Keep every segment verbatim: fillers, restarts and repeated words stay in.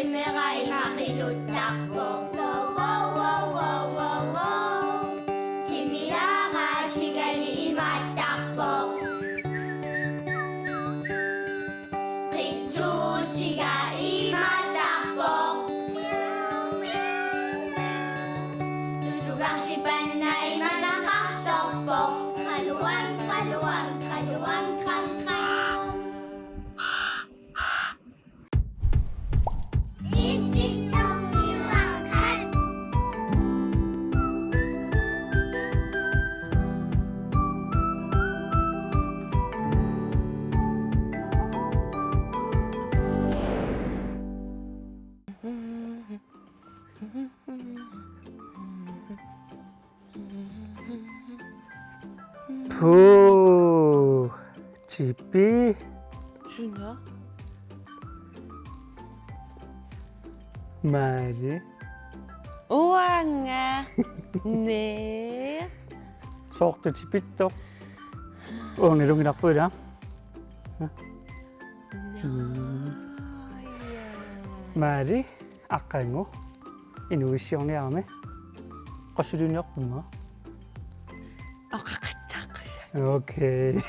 Timera ima qiluttarpoq. Wow, wow, wow, wow, wow, wow. Timiara tigali imaattarpoq. Qitsuutiga imaattarpoq. Tunukarsipanna imanaqarsorpoq. Qaluang, qaluang, qaluang, qam, qam. Puu, tipi. Suna? Mari. Uanga. Ne. Soorlu tipittoq. Uanga lungilarpuila. Mari. Aqagu inuuissiorniarami. Qassuliuniortumma? Oqaqattaaqqusa. Okay.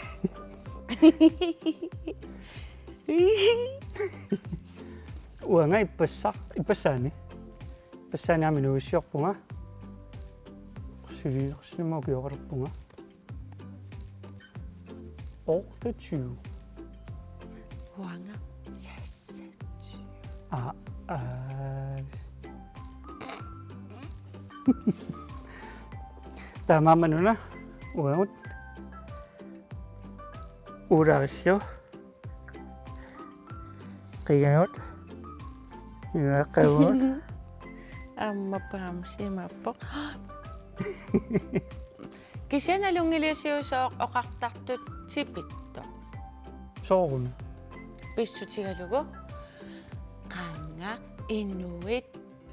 Uanga ippassaq, ippassaani. Ippassaani aamma inuuissiorpunga. Qassuliunersnimma ukioqalerpunga. Otteogtyve. Uanga seksogtyve. Aa, aa. Taamaammat una uagut. Uulaarissio. Qiganut. Imaaqagut. Aamma paamsimaappoq. Kisianni nalunngiliusiusooq oqartartut tipittoq. Sooruna? Pissutigalugu. Qanga inuit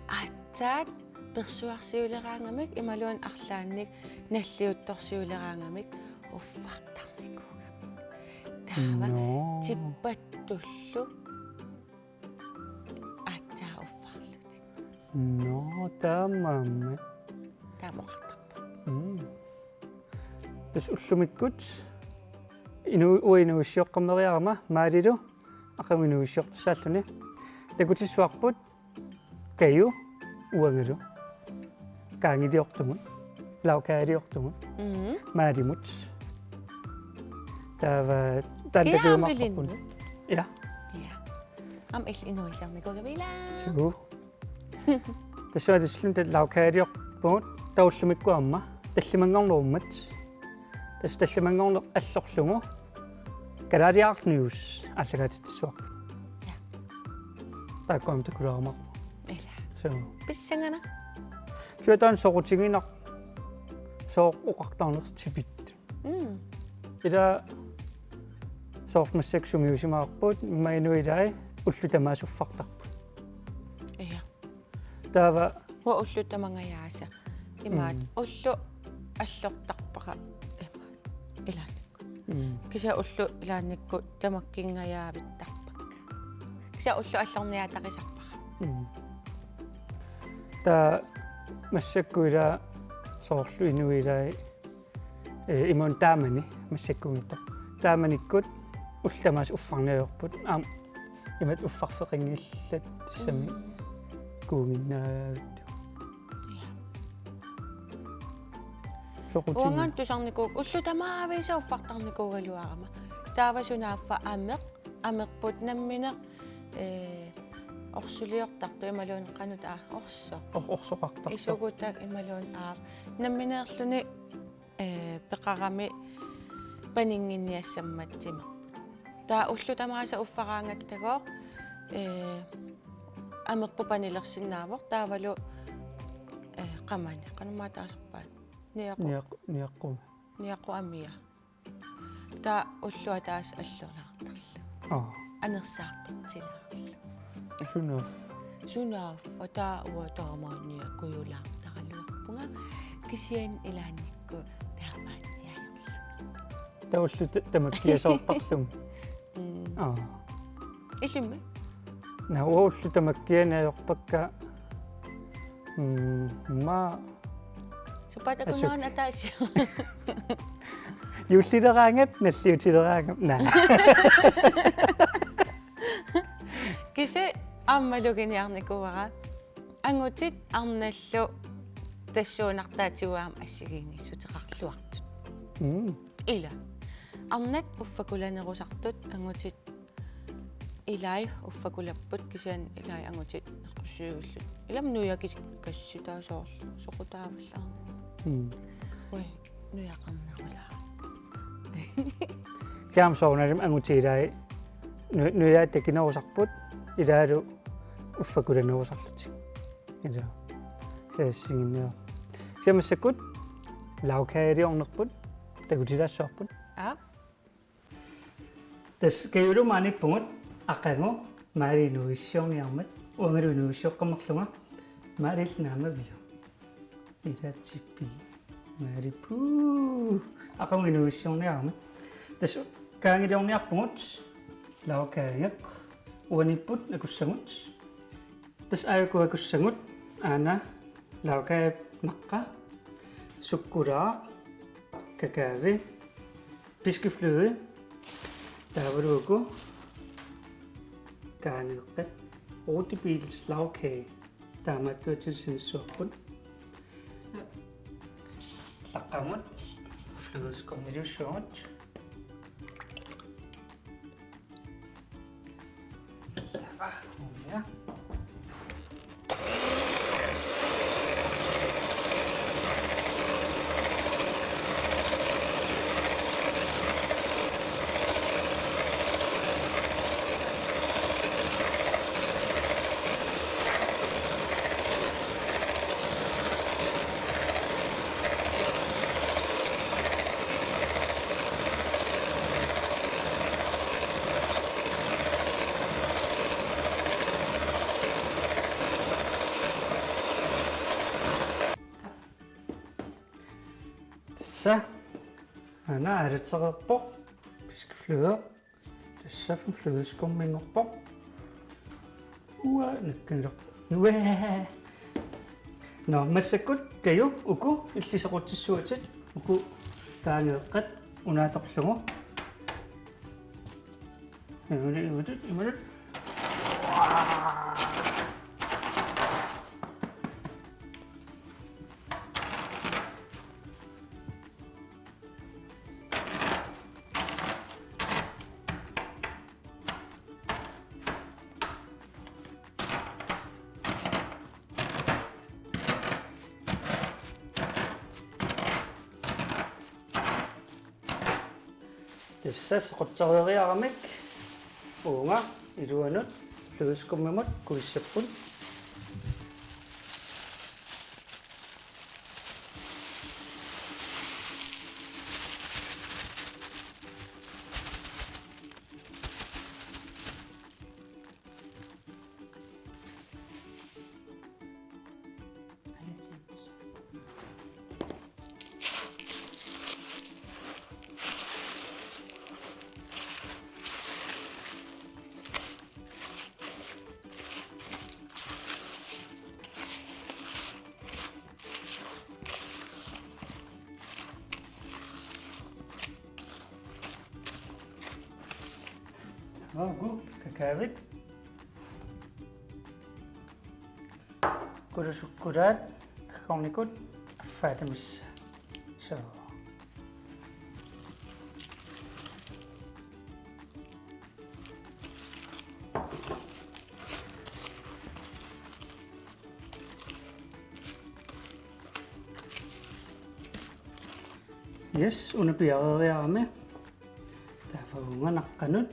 aatsaat persuarsiuleraangamik imaluunniit arlaannik nalliuttorsiuleraangamik uffartarnikuugamik. Taava Nå. Tippattullu aatsaat uffarlutik. Nå, taamaammat. Taama oqartarpoq. Mm. Tassa ullumikkut inu-, uanga inuuissioqqammeriarama Marilu aqagu inuuissiortussaalluni. Takutissuarput Kaju uangalu. Kaangiliortumut. Lagkageliortumut. Mm. Marimut. Taava taanna Kaju takujumaarparput. Aamma ilinnut. Ja. Ja. Aamma illit inuuissornikuugavit ilaa? Suu. Tassa tassa lagkageliorpugut taava ullumikkut aamma tallimanngorneq uummat. Tassa tallimanngorneq allorlugu kalaaliarnius aallakaatitsissuarput. Ja. Taakku aamma takulaarumaarput. Ilaa. Suu. Pissanganaq. Suu taanna soqutiginaq sooq oqartarnersoq tipittoq. Mm. Ila soorlu massakkut sungiusimavarput, immaqa inuit ilaat ullut tamaasa uffartarput. Ja. Taava. Uanga ullut tamangajaasa. Imaat. Mm. Ullut allortarpara imaat. Ilaannikkut. Mm. Kisianni ullut ilaannikkut tamakkingajaavittarpakka. Kisianni ullut allorniaatarisarpara. Mm. Taava massakkut ila soorlu inuit ilaat, eh, imaluunniit taamani massakkunngitsoq. Taamanikkut ullut tamaasa uffarneq ajorput. Aamma imatut uffarfeqanngillat tassami. Mm. Kuuginnaavittut. Ja. Soqutiginnaq. Uangaana tusarnikuuakka ullut tamaaviisa uffartarnikuugaluarama. Taava sunaaffa ameq, amerput nammineq, eh, orsuliortartoq imaluunniit qanoq taava orsoq. Or-, orsoqartartoq. Isugutak imaluunniit aap. Nammineerluni eh, peqarami paninnginniassammat timerput. Taava ullut tamaasa uffaraangattagooq, eh, amerput panilersinnaavoq taavalu, eh, qamani. Qanormaa taasarpaat? Niaqu-, Niaqu-, niaqqu. Niaqqu amia. Taava ullut ataaseq allorlaartarlugu. Aa. Anersaartortilaarlugu. Sunaaffa. Sunaaffa taava uanga taamaanniakkujulaartaraluarpunga kisianni ilaannikkut taamaanniarlunga. Taava ullut ta-, tamakkiasoortarlunga. Mm. Aa. Illimmi? Naa, uanga ullut tamakkiani ajorpakka. Mm, ma Supaat asu- akunnerani ataasiarluni. Juullileraangap, nalliutileraangap, naa. Kisianni aamma maluginiarnikuuara. Angutit arnallu tassuunartaatigut aamma assigiinngissuteqarluartut. Mm. Ila. Arnat uffakulanerusartut angutit ilai uffakulapput kisianni ilai angutit naqusiullut. Ilami nujakikkassitaasoorlu soqutaavallaarnani. Mm. Ui, nujaqarnerulaa. Kisianni soorunalimi angutit ilai nu-, nujaat takinerusarput ilaalu uffakulanerusarlutik. Ila. Saassinginniu. Kisianni massakkut lagkageliornerput takutilaassavarput. Aa. Tassa Kajulu maaniippugut aqagu Maali inuuissiorniarmat, uangalu inuuissioqqammerlunga Maalillu naammaviuk. Ila tippi. Maali puu. Aqagu inuuissiorniarmat. Tassa kageliorniarpugut lagkageq uaniipput akussagut. Tassa aajuku akussagut aana lagkagep naqqa, sukkulaaq, kakaavi, piskefløde, taavalu uku kaaneeqqat, rotebils lagkage, taamaattuatsilu sinissuarput. Laqqamut flødeskummiussaagut. Tassa. Aana aalatsereerpoq. Piskefløde. Tassa flødeskumminngorpoq. Uaa, nakkanngilaq. Uaa. Nå, massakkut Kaju, uku illit soqutsissuatit, uku kaaneeqqat una atorlugu. Imatut, imatut, imatut. Tassa soqutsereeriaramik uunga iluanut flødeskummimut kuissapput. Uku kakaavit. Ukulu sukkulaat aggornikut affaata missaa. So. Yes, una piareeriarami. Taava uunga naqqanut.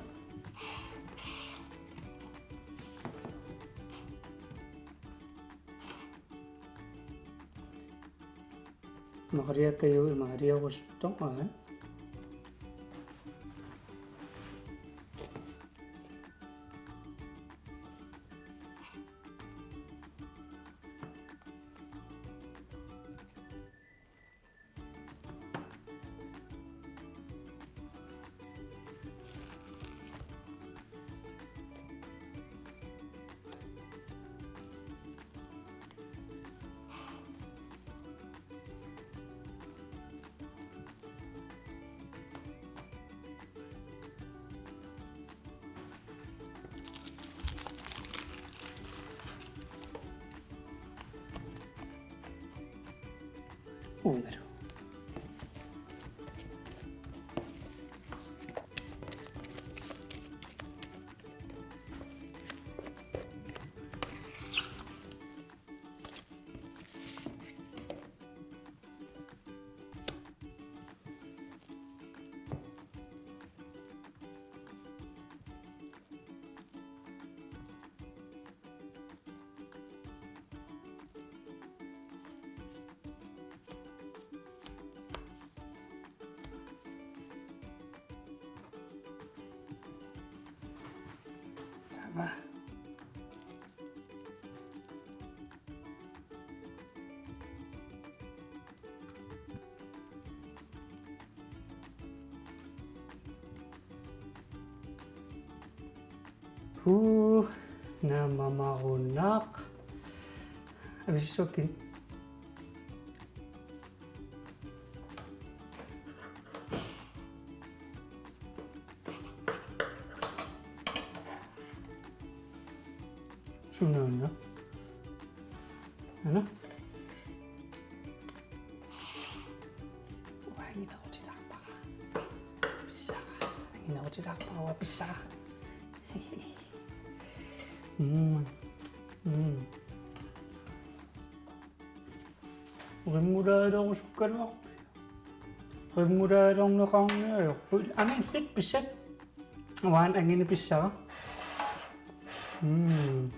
Maqaliakkajuit maqaliarusuttoq, aa. Ungalu. Taava. Huu, naammaarunnaaq. Avissuakkit. Sunaana. Ana. Anginerutilaarpara. Pissara. Anginerutilaarpara pissara. Mm. Mm. Remouladeerusukkaluarput. Remouladeerneqarniarput. Aamma illit pissat. Uanga angineq pissara. Mm.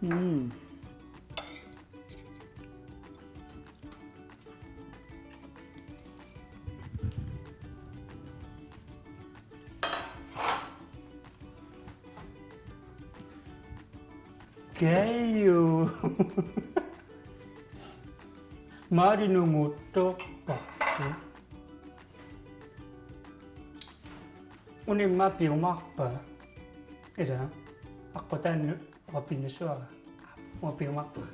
Mm. Kaju. Maali nunguttoorparput. Una immaqa piumaarpara. Ila. Aqqutaani uanga pinasuara. Uanga piumaarpara.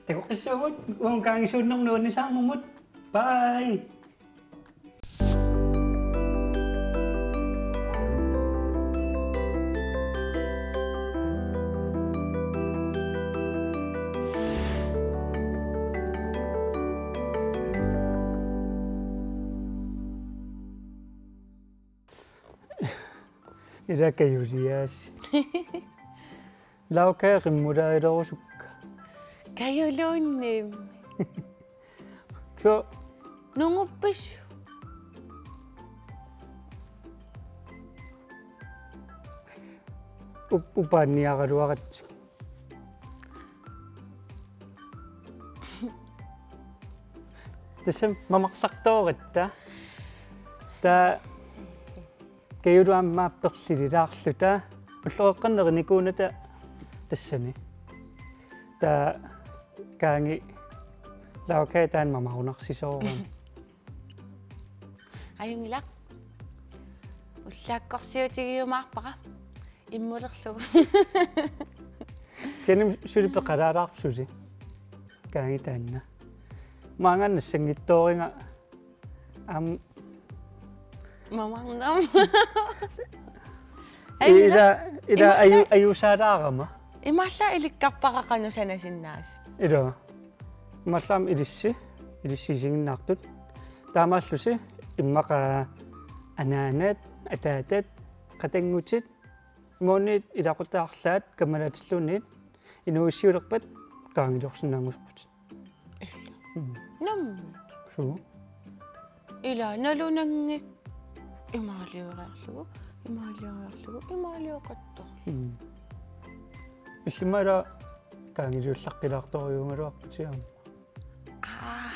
Takoqqissuugut, uunga kaangisuunnermut nuannisaarnermut. Bye. Ila kajuliaasi. Lauka remouladeerusukka. Kajuluunniimmi. So. Nunguppiuk? Up-, upaanniaraluaratsigu. Tassami mamarsartooratta. Taava Kajulu aamma perlililaarluta. Ulloqeqqanut nerinikuunata tassani. Taava Kaangi Lauka taanna mamarinnarsisoorami. Ajunngilaq. Ullaakkorsiutigiumaarpara. Immulerlugu. Kisianni suli peqalaalaarpoq suli. Kaangi taanna. Maanga nassanngitsooriga Am. Mamarnam. Ila, ila imaallaat aju-, ajuusaalaarama. Imaallaat ilikkarpara qanoq sanasinnaasut. Ila. Imaallaat ilissi, ilissi isiginnaartut. Taamaallusi immaqa anaanat, ataatat, qatanngutit, imaluunniit ilaquttat arlaat kammalatilluunniit inuuissiulerpat qaangiorsinnaanngusupputit. Illa. Mm. Nammi. Suu. Ila nalunanngik imaalioriarlugu, imaalioriarlugu, imaalioqattaarlugu. Mm. Illimmi ila qaangiliullaqqilaartorujuugaluarputit aamma. Aa.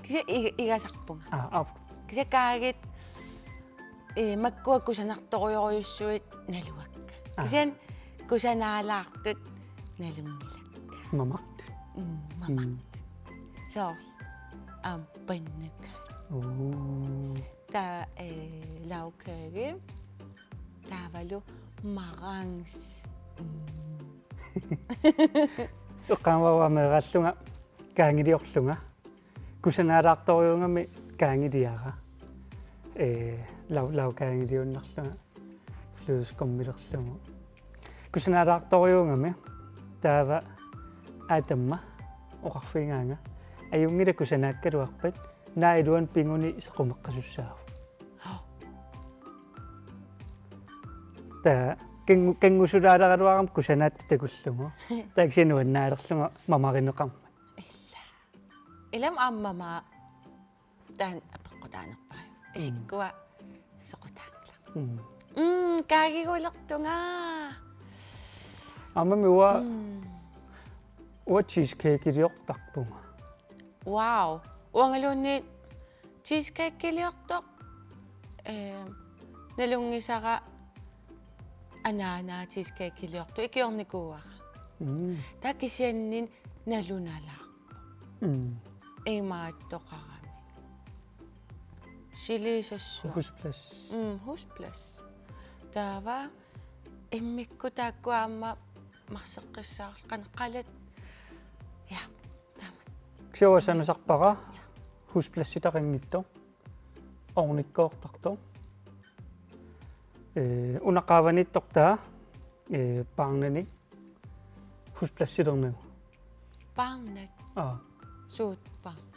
Kisianni iga-, igasarpunga. Aa, aap. Kisianni Kaagit, ee, makkua kusanartorujorujussuit naluakka. Aa. Kisianni kusanaalaartut nalunngilakka. Mamartut. Mm, mamartut. Mm. Soorlu aamma pannakaat. Uu. Taava, ee, lagkage. Taavalu marans. Mm. Eqqaamavara meeraallunga kaangiliorlunga. Kusanaalaartorujuugami kaangiliara. Ee, lau-, lau kaangiliunnarlunga. Flødeskummilerlugu. Kusanaalaartorujuugami taava Adama oqarfigaanga: Ajunngilaq kusanaakkaluarpat, naak iluanni pinguni sequmeqqasussaavoq. Taava kangu-, kangusulaalerugaluarami kusanaatut takullugu. Taava kisianni nuannaalerlunga mamarineqarmat. Ila. Ilami aamma mama taanna apeqqutaanerpaajuvoq. Mm. Isikkua soqutaanngilaq. Mm. Mm, kaagigulertunga. Aammami uanga, mm, uanga cheesecakeliortarpunga. Wow. Uangaluunniit cheesecakeliortoq, ee, nalunngisara anaanaa cheesecakeliortoq ikiornikuuara. Mm. Taava kisianni nalunalaarpoq. Mm. Imaattoqarami. Chilisassua. Husplads. Mm, husplads. Taava immikkut taakku aamma marseqqissaarluni qalat. Ja, taamak. Kisianni uanga sanasarpara. Ja. Huspladsiuteqanngitsoq. Ovnikkoortartoq. Ee, una qaavaniittoq taava, ee, paarnanik huspladsilernagu. Paarnat? Aa. Suut paarnat?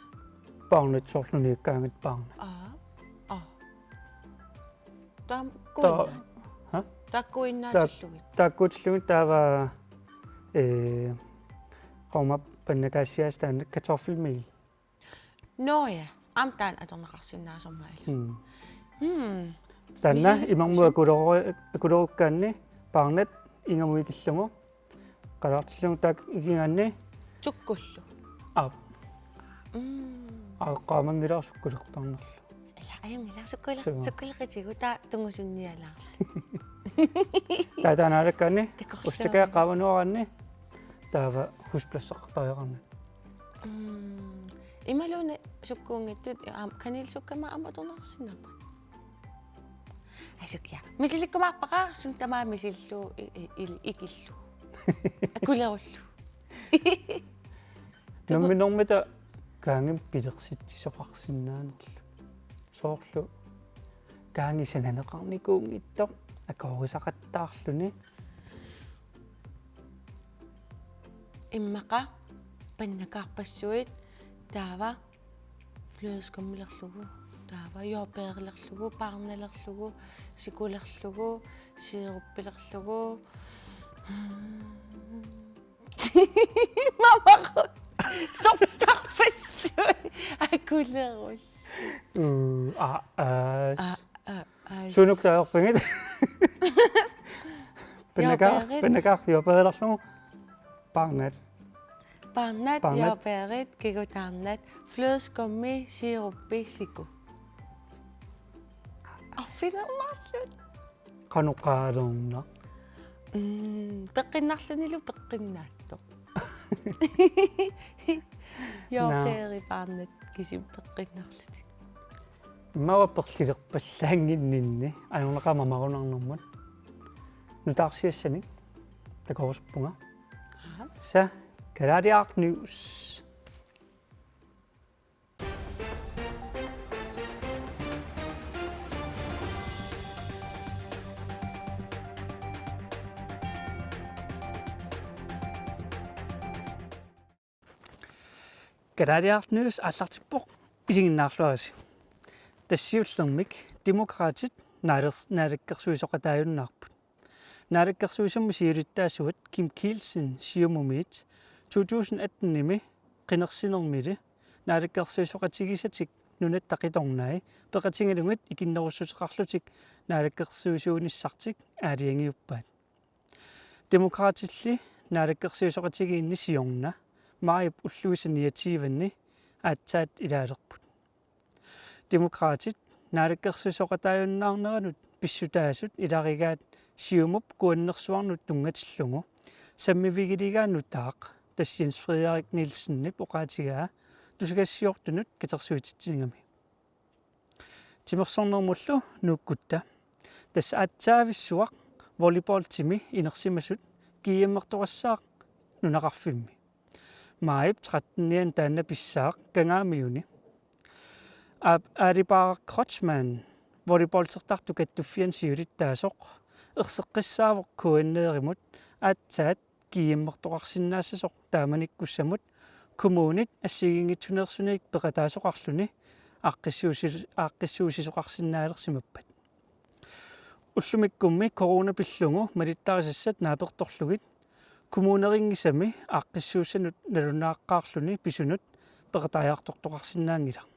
Paarnat soorlu nujakkaangat paarnat. Aa. Aa. Taam-, ta-, kuinnaat? Ha? Taakkuinnaatillugit? Taak-, taakkuutillugit taava, ee, qaumap pannakaassiaasiit taanna kartoffelmel. Nå ja, aamma taanna atorneqarsinnaasormat ila. Mm. Mm. Taanna misili-, imarmut misili-, akuleru-, akulerukkaanni paarnat ingammik ikillugu. Qalaartillugu taakku ikigaanni. Sukkullu. Aap. Mm. Aa, qaamanngilara sukkulertarnerlu. Ila, ajunngilaq sukkule-, suu, sukkuleqitigut taava tungusunnialaarli. Taava taanna naalakkaanni. Takorluugaluarluni. Ustakka qaamanuaraanni. Taava huspladseqartariaqarnani. Mm. Imaluunniit sukkuunngitsut, aam-, kanelsukkamik aamma atorneqarsinnaappat? Asukiaq. Misilikkumaarpara, suut tamaasa misillugu i-, i-, il-, ikillugu. Akulerullugu. Taku- Nammineermita kaangimut pilersitsisoqarsinnaanerlugu. Soorlu kaangi sananeqarnikuunngitsoq, akuerisaqattaarluni. Immaqa pannakaarpassuit taava flødeskummilerlugu, taava jordbærilerlugu, paarnalerlugu, sikulerlugu, siiruppilerlugu. Mamaqu. Sorpassuit. Akulerullugu. Uu, aa, aa. Aa, aa, aa. Suunuk taagorpigit? Pannakaar, jordbærit. Pannakaar, jordbærilerlugu. Paarnat. Paarnat, paarnat. Jordbærit, kigutaarnat, flødeskummi, siiruppi, siku. Arfineq-marluk. Qanoq qaalerna? Mm, peqqinnarlunilu peqqinnaattoq. Naa. Jordbæri paarnat kisimi peqqinnarlutik. Immaqa perlilerpallaannginninni ajornaqaaq mamarunarnermut. Nutaarsiassanik takorusuppunga. Aha. Tassa Kalaaliaraq News. Kalaaliaraq News aallartippoq, isiginnaarluarisi. Tassa siullermik Demokraatit naalers-, naalakkersuisoqataajunnaarput. Naalakkersuisummi siulittaasuat Kim Kielsen Siumumiit to tusind atten-imi qinersinermili naalakkersuisoqatigisatik nunatta qitornai peqatigalugit ikinnerussuteqarlutik naalakkersuisuunissartik aalajangiuppaat. Demokraatilli naalakkersuisoqatigiinni siorna maajip ulluisa niogtyve-ni aatsaat ilaalerput. Demokraatit naalakkersuisoqataajunnaarneranut pissutaasut ilarigaat Siumup kuannersuarnut tunngatillugu sammivigiligaa nutaaq, tassa Jens Frederik Nielsenip oqaatigaa tusagassiortunut katersuititsinigami. Timersornermullu nuukkutta. Tassa aatsaavissuaq volleyballtimi inersimasut G M-ertoqassaaq nunaqarfimmi. Maajip trettenianni taanna pissaaq Kangaamiuni. Aap, Aali Baara Kreutzmann, volleyballtertartut kattuffianni siulittaasoq, erseqqissaavoq K N R-imut aatsaat GM-ertoqarsinnaassasoq taamanikkussamut kommunit assigiinngitsuneersunik peqataasoqarluni aaqqissuussi-, aaqqissuussisoqarsinnaalersimappat. Ullumikkummi corona pillugu malittarisassat naapertorlugit kommunerinngisami aaqqissuussanut nalunaaqqaarluni pisunut peqataajartortoqarsinnaanngilaq.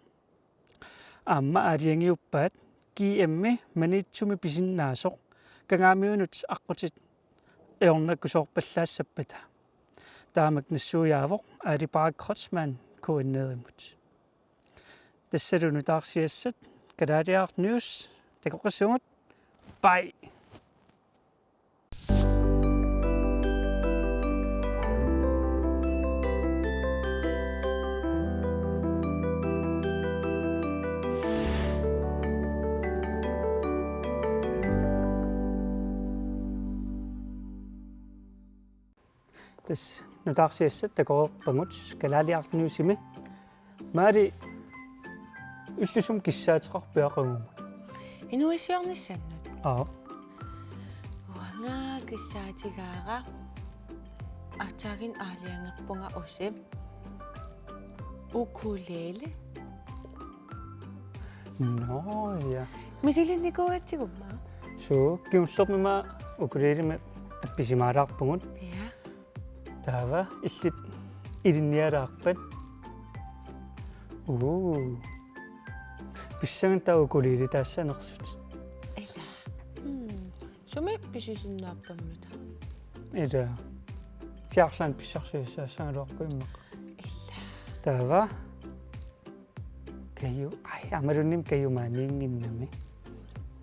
Aamma aalajangiuppaat GM-i Maniitsumi pisinnaasoq Kangaamiunut aqqutit ajornakusoorpallaassappata. Taamak nassuiaavoq Aali Baara Kreutzmann K N R-imut. Tassalu nutaarsiassat, Kalaaliaraq News, takoqqissuugut. Bye. Tassa nutaarsiassat takoreerpagut Kalaaliaraq Newsimi. Maali, illit sumi kissaateqarpit aqaguani? Inuuissiornissannut. Aap. Uanga kissaatigaara aatsaannguaq aalajangerpunga usi. Ukulele. Nå, ja. Misilinnikuugatsigummi? Suu, kingullermik aamma ukulelemik appisimaalaarpugut. Ja. Taava illit ilinnialaarpat. Uu. Pissanganaq taava ukulele taassanersutit. Ila. Mm. Sumi pisisinnaappammita? Ila. Kisianni pissarsiassaassagaluarpoq immaqa. Ila. Taava. Kaju, ai, aammaluunniit Kaju maaniinnginnami.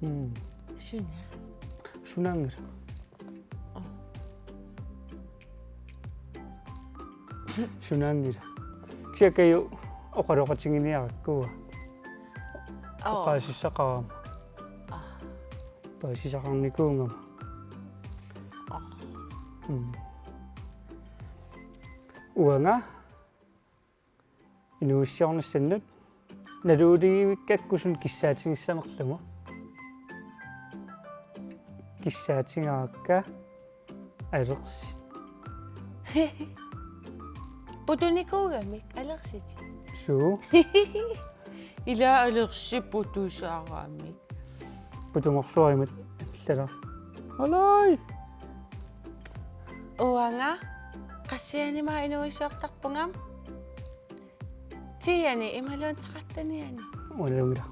Mm. Suna? Sunaanngilaq. Oh. Sunaanngilaq. Kisianni Kaju oqaloqatiginiarakkua. Oh. Oqaasissaqarama. Ah. Paasisaqarnikuugama. Ah. Mm. Uanga inuuissiornissannut naluulivikkakku suna kissaatigissanerlugu. Kissaatigaakka alersit. Putunikuugamik alersit. Suu. Ila alersit putusaramik. Putungorsuarimik allala. Alai. Uanga qassiani aamma inuuissiortarpunga? Tiiani imaluunniit tretteniani. Uangalu.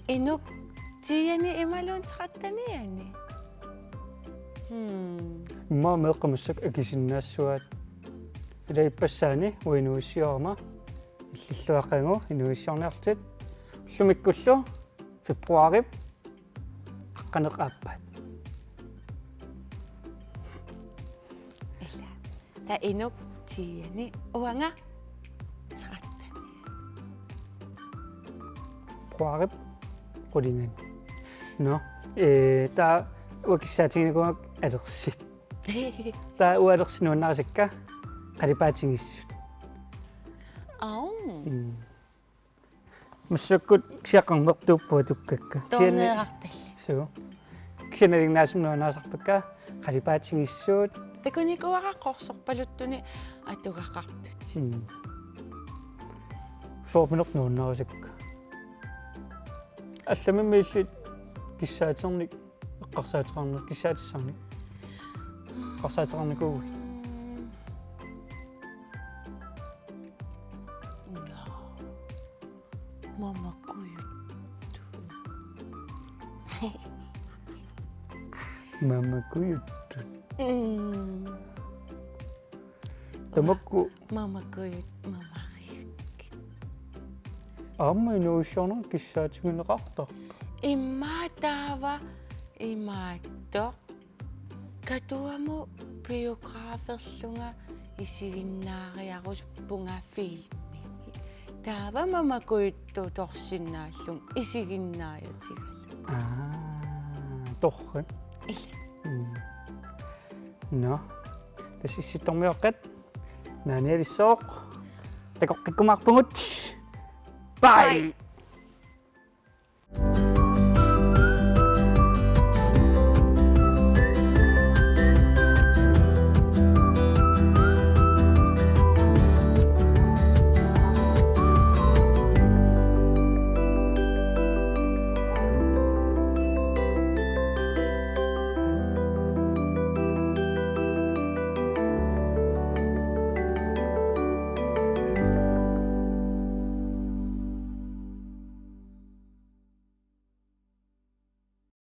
Inuk tiiani imaluunniit tretteniani. Hmm. Immaqa meeqqat massakkut akisinnaassuaat. Ila ippassaani uanga inuuissiorama illillu aqagu inuuissiorniarlutit. Ullumikkullu februaarip aqqaneq-aappaat. Ila. Taava inuk tiiani uanga tretteniani. Februaarip qulingani. Nå, eh, taava uanga kissaatiginikuugakku alersit. Taava uanga alersit nuannarisakka qalipaatigisut. Au. Mm. Massakkut kisianni qarnertuupput atukkakka. Toorneerartallit. Suu. Kisianni nalinginnaasumik nuannarisarpakka qalipaatigisut. Takunikuuara qorsorpaluttunik atugaqartutit. Mm. Soorpinerp nuannarisakka. Allamimmi illit kissaaternik, eqqarsaateqarneq, kissaatissannik. Eqqarsaateqarnikuuvutit. Mamakujuttut. Mamakujuttut. Mm. Tamakku. Mamakujut, mamariakkit. Aamma inuuissiorneq kissaatigineqartarpoq. Immaqa taava imaattoq. Katuamut biograferlunga isiginnaariarusuppunga filmimi. Taava mamakujuttutorsinnaallunga isiginnaajutigalugu. Aa, torrak. Ila. Mm. Nå. Tassa Issittormiuaqqat naanialissooq. Takoqqikkumaarpugut. Bye.